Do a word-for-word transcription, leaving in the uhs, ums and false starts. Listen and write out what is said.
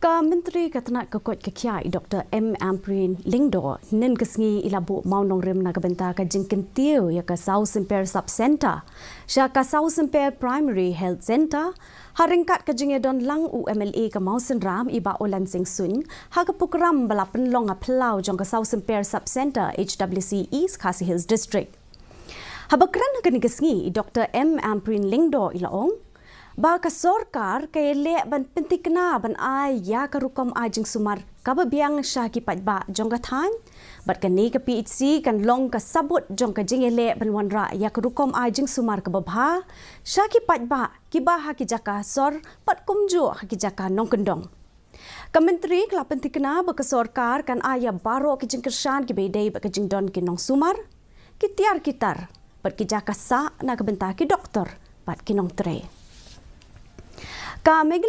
Ka Myntri ka tnat ka koit ka khiah i Dr M Ampareen Lyngdoh hynnin ka sngi i la buh mawnongrim na ka bynta ka jingkyntiew ïa ka Sawsymper Sub Centre sha ka Sawsymper Primary Health Centre, ha ryngkat ka jingïadon lang u MLA ka Mawsynram i Bah Ulan Sing Suin, ha ka prokram ba la pynlong ha phyllaw jong ka Sawsymper Sub Centre HWC East Khasi Hills District. Haba kren ha kane ka sngi i Dr M Ampareen Lyngdoh i la ong ba ka sorkar ka ïaleh ban pynthikna ban ai ïa ka rukom ai jingsumar kaba biang sha ki paidbah jong ka thaiñ, bad kane ka PHC kan long ka sabut jong ka jingïaleh ban wanrah ïa ka rukom ai jingsumar kaba bha sha ki paidbah kiba ha ki jaka sor bad kumjuh ha ki jaka nongkyndong. Ka Myntri ka la pynthikna ba ka sorkar kan ai ïa baroh ki jingkyrshan kiba ïadei bad ka jingdon ki nongsumar, ki tiar ki tar bad ki jaka sah na ka bynta ki doktor bad ki nongtrei. Ka Meghalaya